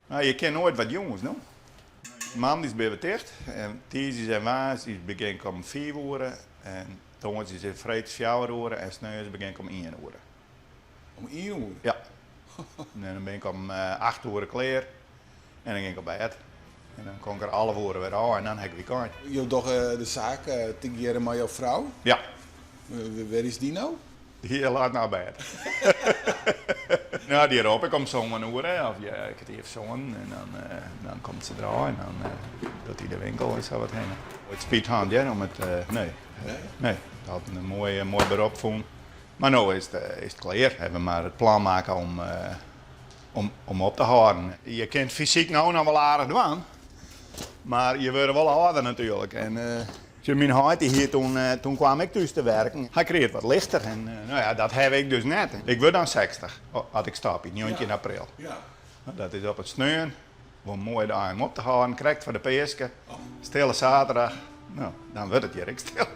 No, je kinne noait wat jûns, no. Moandeis binne we ticht en tiisdeis en woansdeis begjin ik om fiif oere en tongersdeis en freeds fjouwer oere en sneons begjin ik om ien oere. Om ien oere? Ja. En dan bin ik om acht oere klear en dan gean ik op bêd. En dan kom ik der 11 oere wer ôf en dan ha ik wykein. Jo dogge de saak tegearre mei jo frou? Ja. Wêr is dy no? Dy leit no op bêd. No, dy rop ik om sân oere, of ja, kertier foar sânen en dan komt se derôf en dan docht hy de winkel en sa wat hinne. Noait spyt hân hear, om it, nee. Nee, ik ha in moai, moai berop fûn. Mar no is it klear. Hawwe we mar it plan makke om op te hâlden. Je kinne it fysyk no noch wol aardich dwaan, mar je wurde wol âlder natuerlik. En sjoch, myn heit dy hie toen, toen kwam ik thús te werken, hy krige it wat lichter. En no ja, dat haw ik dus net. Ik wurd dan 60 as ik stopje, 19 april. Dat is op in sneon, wol in moaie dei om op te hâlden, krekt foar de Peaske. Stille saterdag, no, dan wurdt it hjir ek stil.